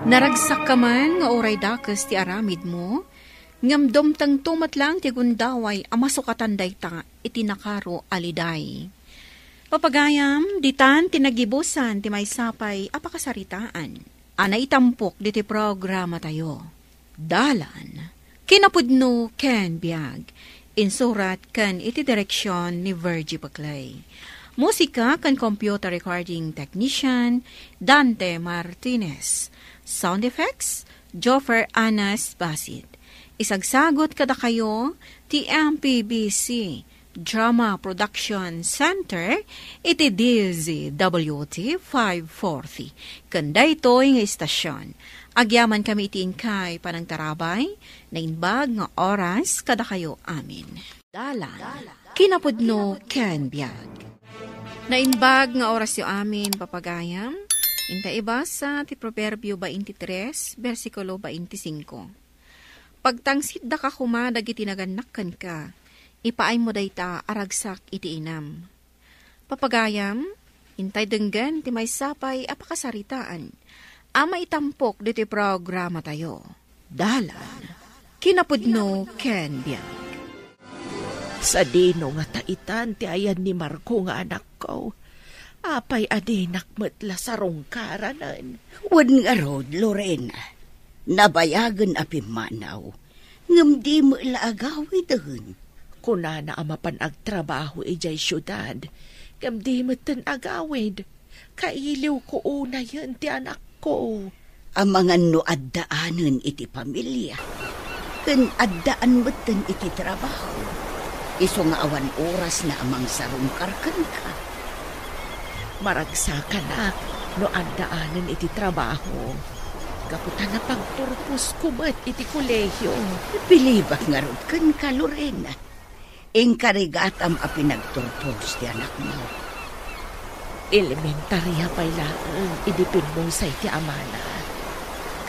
Naragsakka man nga uray dakes ti aramidmo, ngem dumtengto met laeng ti gundaway a masukatan dayta iti nakaro a liday. Papagayam, ditan ti nagibusan ti maysa pay a pakasaritaan a naitampok ditoy programatayo. Dalan, Kinapudno ken Biag. Insurat ken iti direksion ni Virgie Paclay. Musika ken computer recording technician, Dante Martinez. Sound effects, Joffer Anas Basit. Isagsagot kadakayo ti M P B C Drama Production Center iti D Z W T five forty. Ken daytoy nga istasyon, agyamankami iti inkay panangtarabay, naimbag nga oras kadakayo amin. Dalan, kinapudno ken biag. Naimbag nga orasyo amin, papagayam. Inta ibasa ti Proverbio baintitres, bersikulo baintisingko. Pagtangsitdaka koma dagiti nagannak kenka, ipaaymo dayta a ragsak iti inam. Papagayam, intay denggen ti maysa pay a pakasaritaan a maitampok ditoy programatayo. Dalan, kinapudno ken biag. Sadino ngata itan ti ayan ni Marco nga anakko? Apay a dinak met la sarungkaranen? Wen ngarud, Lorena, nabayagen a pimmanaw, ngem di met la agawiden. Kunana a mapan agtrabaho idiay siudad, ngem di metten agawid. Kailiwko unayen ti anakko. Amangan no addaanen iti pamilia, ken addaan metten iti trabaho, isu nga awan orasna a mangsarungkar kenka. Maragsakanak no addaanen iti trabaho, gapu ta napagturposko met iti kolehio. Bilibak ngarud kenka, Lorena. Inkarigatam a pinagturpos ti anakmo. Elementaria pay laeng idi pimmungsa iti amana,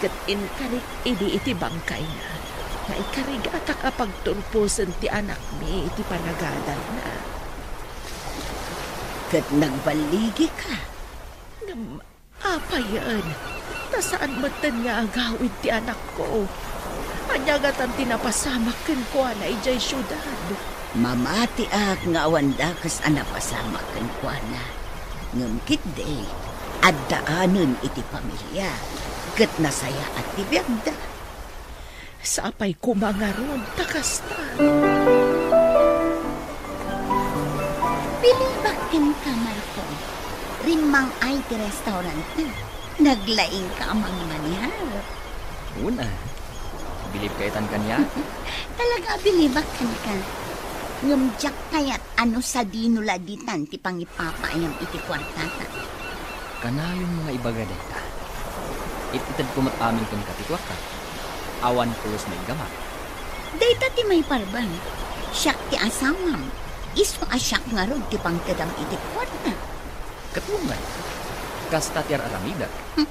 ket inkarik idi iti bangkayna nga ikarigatak a pagturposen ti anakmi iti panagadalna. Ket nagballigika. Ngem apayen, ta saan metten nga agawid ti anakko. Ania ngatan ti napasamak kenkuana idiay siudad? Mamatiak nga awan dakes a napasamak kenkuana. Ngem ketdi, addaanen iti pamilia, ket nasayaat ti biagda. Sapay koma ngarud ta kasta. Bilibak kenka, Marco. Rimmang-ay ti restaurant. Naglaingka a mangmanihar. Una, bilibka itan kaniak? Talaga a bilibak kenka. Ngem diak kayat a no sadino la ditan ti pangipapaayam iti kuartata. Kanayonmo nga ibaga dayta. It-itedko met amin kenka ti kuarta. Awan pulos nga iggamak. Dayta ti maiparban. Siak ti asawam. Isu a siak ngarud ti pangtedam iti kuarta. Ket wen, kasta ti ar-aramidek. Hmm.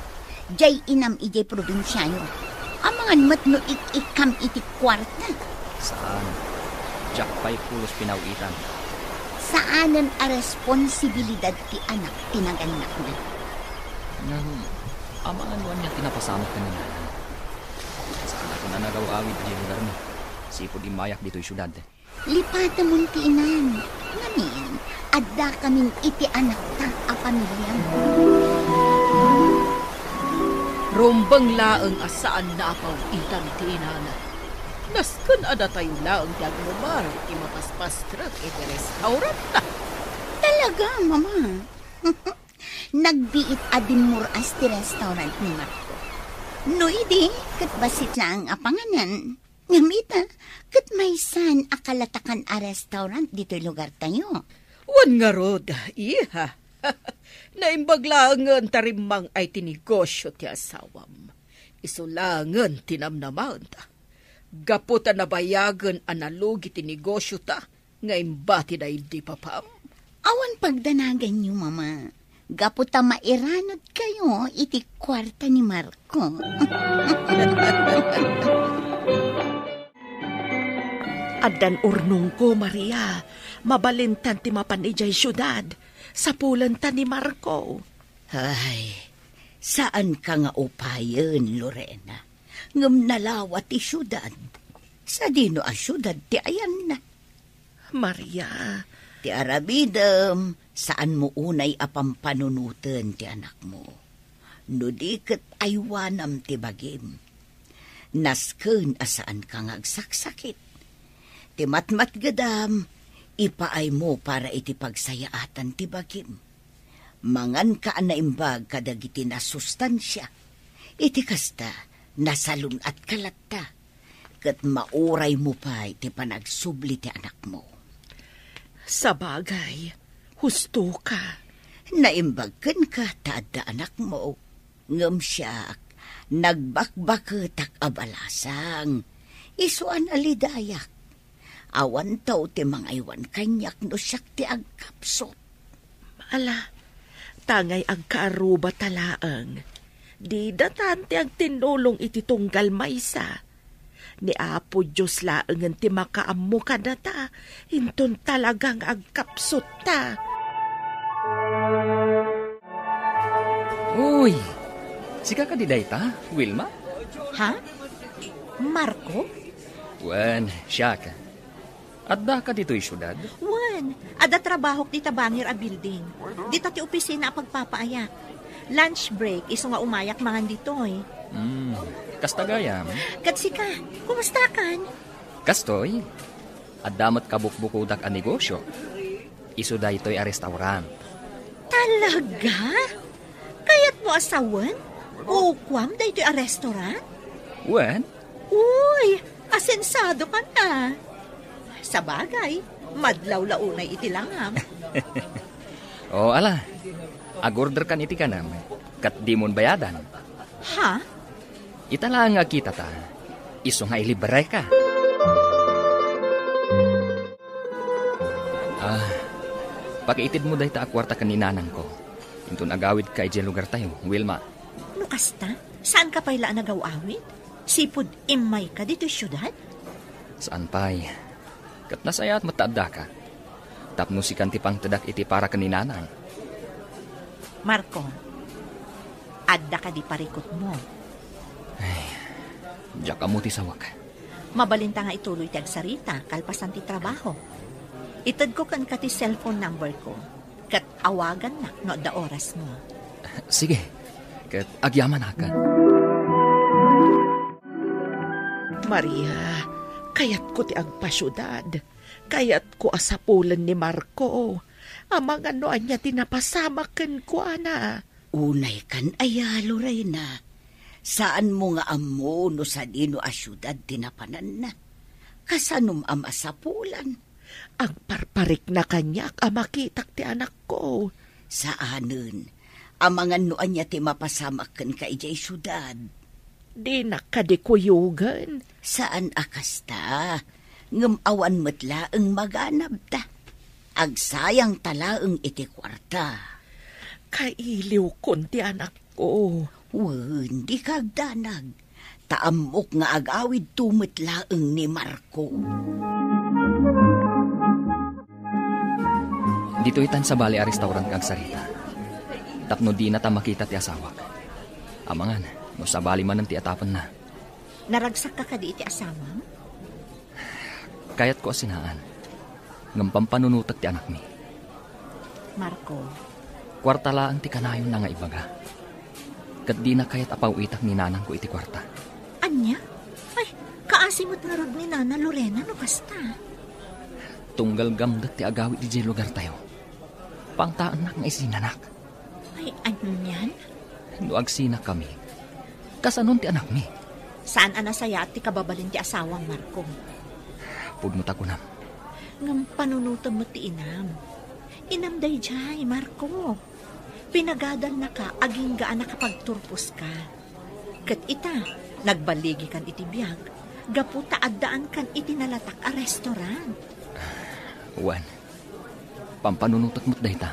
Diay inam idiay probinsiayo. Amangan met no ik-ikkam iti kuarta. Saan. Diak pay pulos pinaw-itan. Saanen a responsibilidad ti anak ti nagannakna. Ngem, amangan no ania ti napasamak ken ni nanang. Saan a nagaw-awid idiay lugarmi. Sipud immayak ditoy siudad. Lipatemon ti inam. Ngamin, addakamin iti anakta a pamiliam. Rumbeng laeng a saanna a paw-itan ti inana. Nasken a datayo laeng ti aglumar ti mapaspastrek iti restauranta. Talaga, Mama? Nagbiit a dimmuras ti restaurant ni Marco. No idi, ket bassit laeng a panganan. Ngem ita, ket maysan a kalatakan a restaurant ditoy lugartayo. Wen ngarud, iha. Naimbag laengen ta rimmang-ay ti negosio ti asawam. Isu laengen ti namnamaenta. Gapu ta nabayagen a nalugi ti negosiota, nga imbatida idi papam. Awan pagdanaganyo, Mama. Gapu ta mairanudkayo iti kuarta ni Marco. Addan urnongko, Maria. Mabalintan ti mapan idiay siudad. Sapulenta ni Marco. Ay, saanka nga upayen, Lorena. Ngem nalawa ti siudad. Sadino a siudad ti ayanna? Maria. Ti aramidem, saanmo unay a pampanunoten ti anakmo. No di ket aywanam ti bagim. Nasken a saanka nga agsaksakit. Ti matmatgedam, ipaaymo para iti pagsayaatan ti bagim. Manganka a naimbag kadagiti nasustansia. Iti kasta, nasalun-atka latta, ket mauraymo pay ti panagsubli ti anakmo. Sabagay, hustoka. Naimbag kenka ta adda anakmo. Ngem siak, nagbakbaketak a balasang. Isu a nalidayak. Awanto ti mangaywan kaniak no siak ti agkapsut. Ala, tangay agkaarrubata laeng. Didatan ti agtinnulong iti tunggal maysa. Ni Apo Dios laengen ti makaammo kadata, inton talaga nga agkapsutta. Uy, sika kadi dayta, Wilma? Ha? Marco? Wen, siak. Addaka ditoy siudad? Wen, adda trabahok dita bangir a building. Dita ti opisina a pagpapaayak. Lunch break, isu nga umayak mangan ditoy. Hmm, kasta gayam? Ket sika, kumustakan? Kastoy, adda met kabukbukodak a negosio. Isu daytoy a restaurant. Talaga? Kayatmo a sawen? Ukuam daytoy a restaurant? Wen? Uy, asensadokan a. Sabagay, madlaw la unay iti langam. O, ala. Agorderkan iti kanam, ket dimon bayadan. Ha? Ita laeng nga kitata, isu nga ilibreka. Ah, pakiitedmo dayta a kuarta ken ni nanangko. Inton agawidka idiay lugartayo, Wilma. No kasta, saanka pay la a nagaw-awid? Sipud immayka ditoy siudad? Saan pay. Ket nasayaat met ta addaka. Tapno sikan ti pangtedak iti para ken ni nanang. Marco, adda kadi parikutmo? Ay, diak ammo ti sawek. Mabalinta nga ituloy ti agsarita kalpasan ti trabaho. Itedko kenka ti cellphone number ko, ket awagannak no adda orasmo. Sige, ket agyamanak. Maria, kayatko ti agpasiudad. Kayatko a sapulen ni Marco. Amangan no ania ti napasamak kenkuana. Unay kan aya, Lorena. Saanmo nga ammo no sadino a siudad ti napananna. Kasanom a masapulan? Agparparikna kaniak a makitak ti anakko. Saanen. Amangan no ania ti mapasamak kenka idiay siudad. Dinak kadi kuyogen? Saan a kasta, ngem awan met laeng maganabta. Agsayangta laeng iti kuarta. Kailiwkon ti anakko. Wen, dika agdanag. Ta ammok nga agawidto met laeng ni Marco. Ditoy tan sabali a restaurant nga agsarita. Tapno dinata makita ti asawak. Amangan, no sabali manen ti atapenna. Naragsakka kadi iti asawam? Kayatko a sinaan. Ngem pampanunotek ti anakmi. Marco. Kuarta laeng ti kanayonna nga ibaga. Ket dina kayat a paw-itak ni nanangko iti kuarta. Ania? Ay, kaasi met ngarud ni Nana Lorena no kasta. Tunggal gamdek ti agawid idiay lugartayo. Pangtaennak nga isinanak. Ay, anian? No agsinakami, kasanon ti anakmi? Saan a nasayaat ti kababalin ti asawam, Marco. Pudno ta kunam. Ngem panunotem met ti inam. Inam daydiay, Marco. Pinagadalnaka agingga a nakapagturposka. Ket ita, nagballigikan iti biag, gapu ta addaankan iti nalatak a restaurant. Wen, pampanunotek met dayta.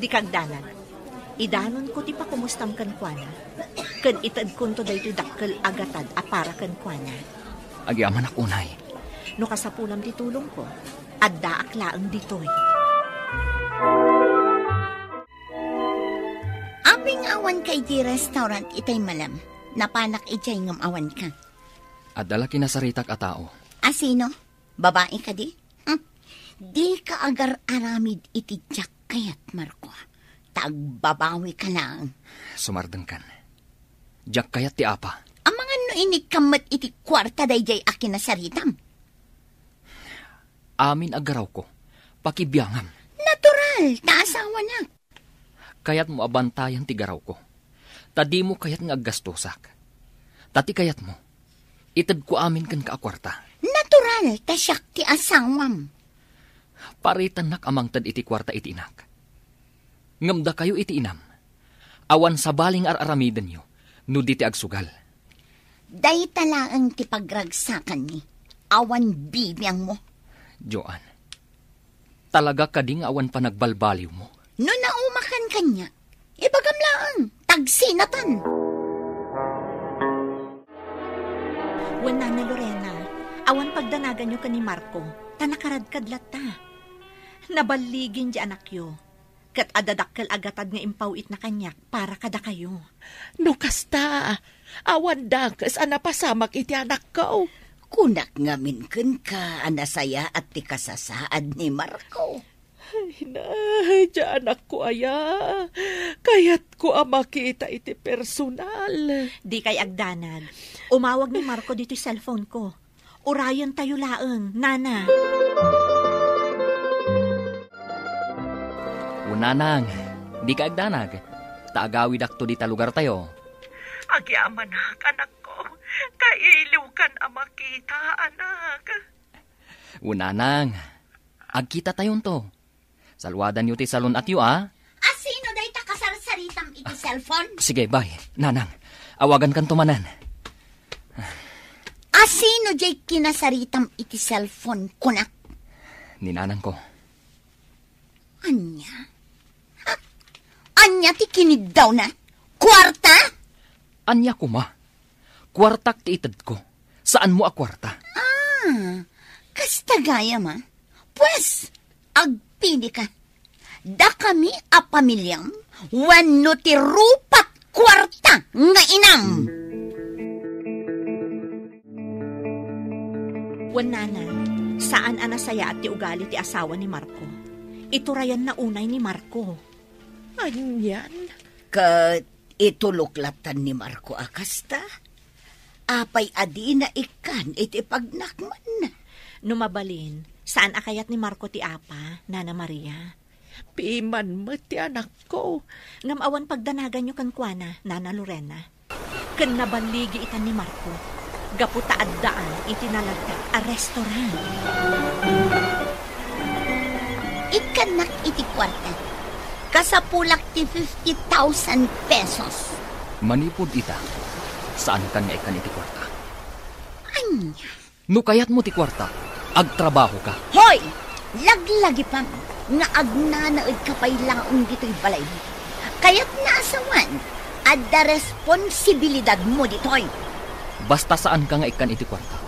Dika agdanag. Idanonko ti pakumustam kenkuana, ken itedkonto daytoy dakkel a gatad a para kenkuana. Agyamanak unay. No kasapulam ti tulongko, addaak laeng ditoy. Apay nga awanka iti restaurant itay malem? Napanak idiay ngem awanka. Adda la kinasaritak a tao. A sino? Babai kadi? Hm. Dika agar-aramid iti diak kayat, Marco. Ta agbabawika laeng. Sumardengkan. Diak kayat ti apa. Amangan no inikkam met iti kuarta daydiay a kinasaritam. Amin a garawko, pakibiangam. Natural, ta asawanak. Kayatmo a bantayan ti garawko, ta dimo kayat nga aggastosak. Ta ti kayatmo, itedko amin kenka a kuarta. Natural, ta siak ti asawam. Paritannak a mangted iti kuarta iti inak. Ngem dakayo iti inam, awan sabali nga ar-aramidenyo no di ti agsugal. Dayta laeng ti pagragsakanmi. Awan bibiangmo. Joan, talaga kadi nga awan panagbalbaliwmo? No naumakan kaniak, ibagam laeng, ta agsinatan. Wen, Nana Lorena, awan pagdanaganyo ken ni Marco, ta nakaradkad latta. Naballigin ti anakyo. Ket adda dakkel a gatad nga impaw-itna kaniak para kadakayo. No kasta, awan dakes a napasamak iti anakko. Kunak ngamin kenka a nasayaat ti kasasaad ni Marco. Ay, na, ti anakko aya. Kayatko a makita iti personal. Dikay agdanag. Umawag ni Marco ditoy cellphone ko. Urayentayo laeng, Nana. O Nanang, dika agdanag, ta agawidakto dita lugartayo. Agyamanak, anakko. Kailiwkan a makita, anak. O Nanang, agkitatayonto. Saluadanyo ti salun-atyo, a? Asino dayta kasarsaritam iti cellphone? Sige, bye. Nanang, awagankanto manen. Asino diay kinasaritam iti cellphone, kunak? Ni nanangko. Ania? Ha? Ania ti kiniddawna? Kuarta? Ania koma? Kuartak ti itedko. Saanmo a kuarta. Ah, kasta gayam, a? Pues, agpilika. Dakami a pamiliam wenno ti rupat kuarta nga inam. Wen, Nana, saan a nasayaat ti ugali ti asawa ni Marco. Iturayanna unay ni Marco. Anian? Ket itulok latan ni Marco a kasta? Apay a dina ikkan iti pagnakman? No mabalin, saan a kayat ni Marco ti apa, Nana Maria? Piman met ti anakko. Ngem awan pagdanaganyo kenkuana, Nana Lorena. Ken naballigi itan ni Marco, gapu ta addaan iti nalatak a restaurant. Ikkannak iti kuarta. Kasapulak ti fifty thousand pesos. Manipud ita, Saankan nga ikkan iti kuarta. Ania? No kayatmo ti kuarta, agtrabahoka. Hoy! Laglagipam nga agnanaedka pay laeng ditoy balaymo. Kayatna a sawen, adda responsibilidadmo ditoy. Basta saanka nga ikkan iti kuarta.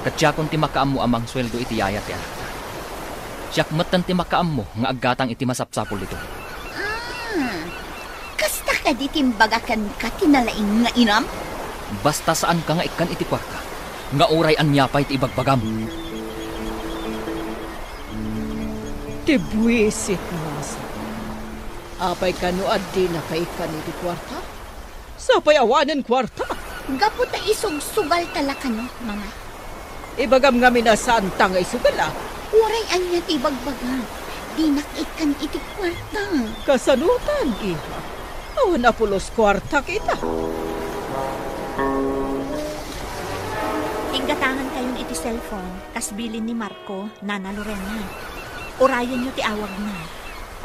Ket siakon ti makaammo a mangsueldo iti yaya ti anakta. Siak metten ti makaammo nga aggatang iti masapsapul ditoy. Ah, kasta kadi ti imbaga kenka ti nalaing nga inam? Basta saanka nga ikkan iti kuarta, nga uray ania pay ti ibagbagam. Ti buisit, Masa. Apay kano a dinaka ikkan iti kuarta? Sapay awanen kuarta. Gapu ta isugsugalta la kano, Mama. Ibagam ngamin a saanta nga isugal, a. Uray ania ti ibagbagak, dinak ikkan iti kuarta. Kasanotan, iha? Awan a pulos kuarta kita. Inggatangankayon iti cellphone, kas bilin ni Marco, Nana Lorena. Urayenyo ti awagna.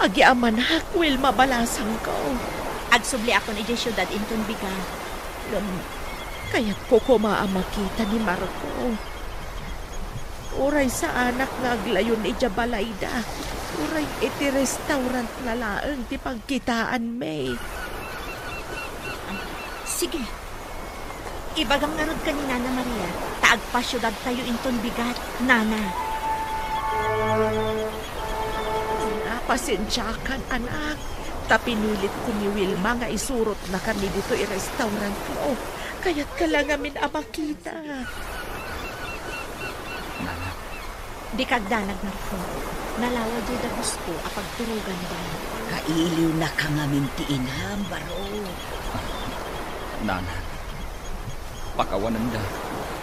Agyamanak, Wilma, balasangko. Agsubliakon idiay siudad inton bigat. Ngem, kayatko koma a makita ni Marco. Uray saanak nga aglayon idiay balayda. Uray iti restaurantna laeng ti pagkitaanmi. Ah, sige. Ibagam ngarud ken ni Nana Maria, ta agpasiudadtayo inton bigat, Nana. Pasensiakan, anak, ta pinilitko ni Wilma nga isurotnakami ditoy restaurantmo. Kayatka la ngamin a makita. Nana. Dika agdanag, Marco. Nalawa diay dagusko a pagturoganda. Kailiwnaka ngamin ti inam, baro. Nana, pakawanenda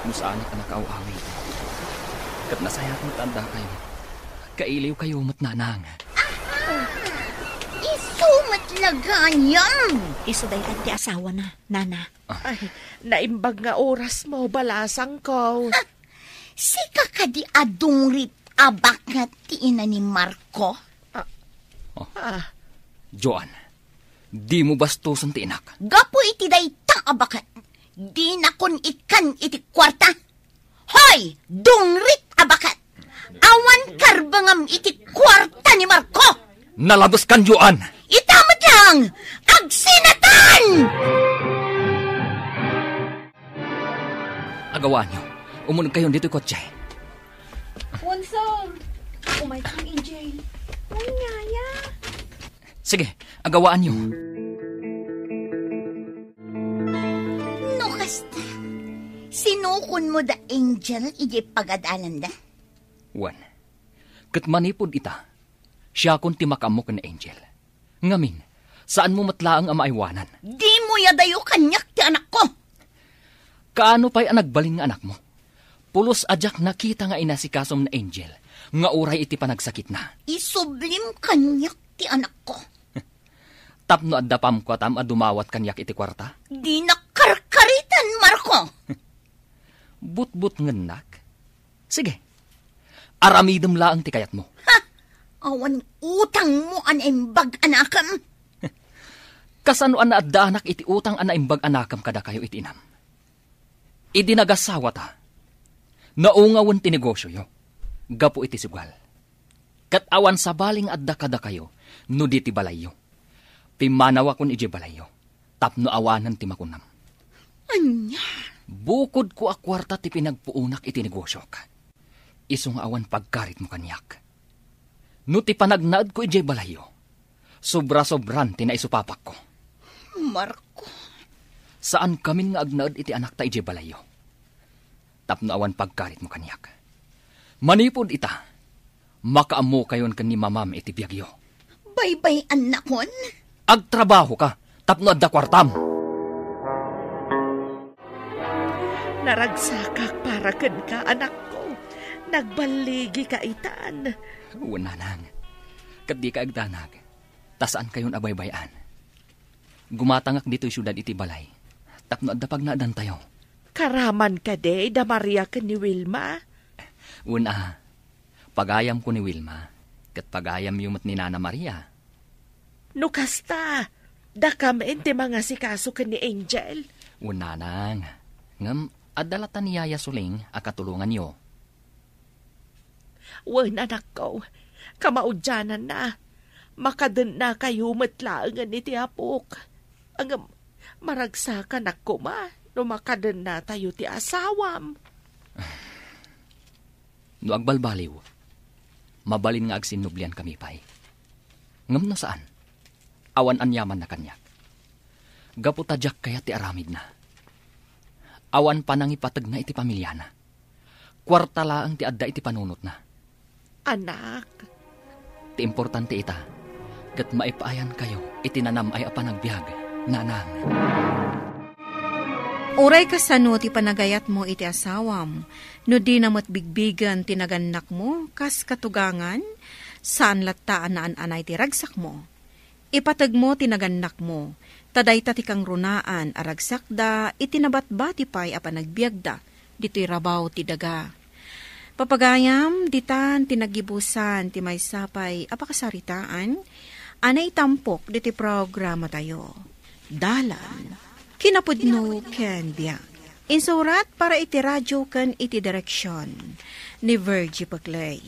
no saanak a nakaaw-awit. Ket nasayaat met a addakayo. Kailiwkayo met, Nanang. Aha! Isu met la gayam! Isu dayta ti asawana, Nana. Ay, naimbag nga orasmo, balasangko. Ha! Sika kadi a dungrit a baket ti ina ni Marco? Ah. Oh. Ah. Joan, dimo bastosen ti inak. Gapu iti dayta a baket, dinakon ikkan iti kuarta. Hoy, dungrit a baket! Awan karbengam iti kuarta ni Marco! Nalabeskan, Joan! Ita met laeng! Agsinatan! Agawaanyo, umunegkayon ditoy kotse. Wonsong! Umayka, Angel. Uy, Yaya! Sige, agawaanyo. No kasta, sinukonmo da Angel idiay pagad-alanda? Wen, ket manipud ita, siakon ti makaammo ken Angel. Ngamin, saanmo met laeng a maaywanan. Dimo iyadayo kaniak ti anakko! Kaano pay a nagbalin nga anakmo? Pulos a diak nakita nga inasikasom ni Angel nga uray iti panagsakitna. Isublim kaniak ti anakko. Tapno adda pamkuatam a dumawat kaniak iti kuarta? Dinak karkaritan, Marco! Butbutngennak? Sige. Aramidem laeng ti kayatmo. Ha! Awan utangmo a naimbag a nakem? Kasano a naaddaanak iti utang a naimbag a nakem kadakayo iti inam? Idi nagasawata, naungawen ti negosioyo gapu iti sugal. Ket awan sabali nga adda kadakayo no di ti balayyo. Pimmanawakon idiay balayyo tapno awanen ti makunam. Ania? Bukodko a kuarta ti pinagpuonak iti negosiok. Isu nga awan pagkaritmo kaniak. No ti panagnaedko idiay balayyo, sobra-sobran ti naisupapakko. Marco. Saankamin nga agnaed iti anakta idiay balayyo. Tapno awan pagkaritmo kaniak. Manipud ita, makaammokayon ken ni mamam iti biagyo. Baybay-annakon? Agtrabahoka tapno adda kuartam. Naragsakak para kenka, anakko. Nagballigika itan. Wen, nanang. Ket dika agdanag, ta saankayon a baybay-an. Gumatangak ditoy siudad iti balay tapno adda pagnaedantayo. Karaman kadi da Maria ken ni Wilma? Wen a, pagayamko ni Wilma, ket pagayamyo met ni Nana Maria. No kasta, Dakam ti mangasikaso ken ni Angel. Wen, nanang. Ngem adda latta ni Yaya Suling a katulonganyo. Wen, anakko, kamaudiananna, makadennakayo met laengen iti apok. Ngem maragsakanak koma no makadennatayo ti asawam. No agbalbaliw, mabalin nga agsinnubliankami pay. Ngem no saan, awan aniamanna kaniak. Gapu ta diak kayat ti aramidna. Awan panangipategna iti pamiliana. Kuarta laeng ti adda iti panunotna. Anak. Ti importante ita, ket maipaayankayo iti nanam-ay a panagbiag, nanang. Uray kasano ti panagayatmo iti asawam, no dina met bigbigen ti nagannakmo kas katugangan, saan latta a naan-anay ti ragsakmo. Ipategmo ti nagannakmo, ta dayta ti kangrunaan a ragsakda iti nabatbati pay a panagbiagda ditoy rabaw ti daga. Papagayam, ditan ti naggibusan ti maysa pay a pakasaritaan a naitampok ditoy programatayo. Dalan, kinapudno ken biag. Insurat para iti radio ken iti direksion ni Virgie Paclay.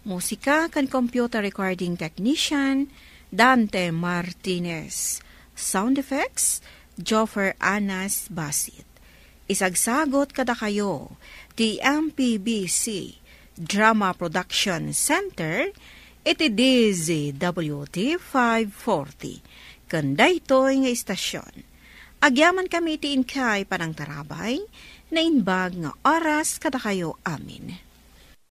Musika ken computer recording technician, Dante Martinez. Sound effects, Joffer Anas Basit. Isagsagot kadakayo ti M P B C Drama Production Center iti D Z W T five forty. Ken daytoy nga istasyon, agyamankami iti inkay panangtarabay, naimbag nga oras kadakayo amin.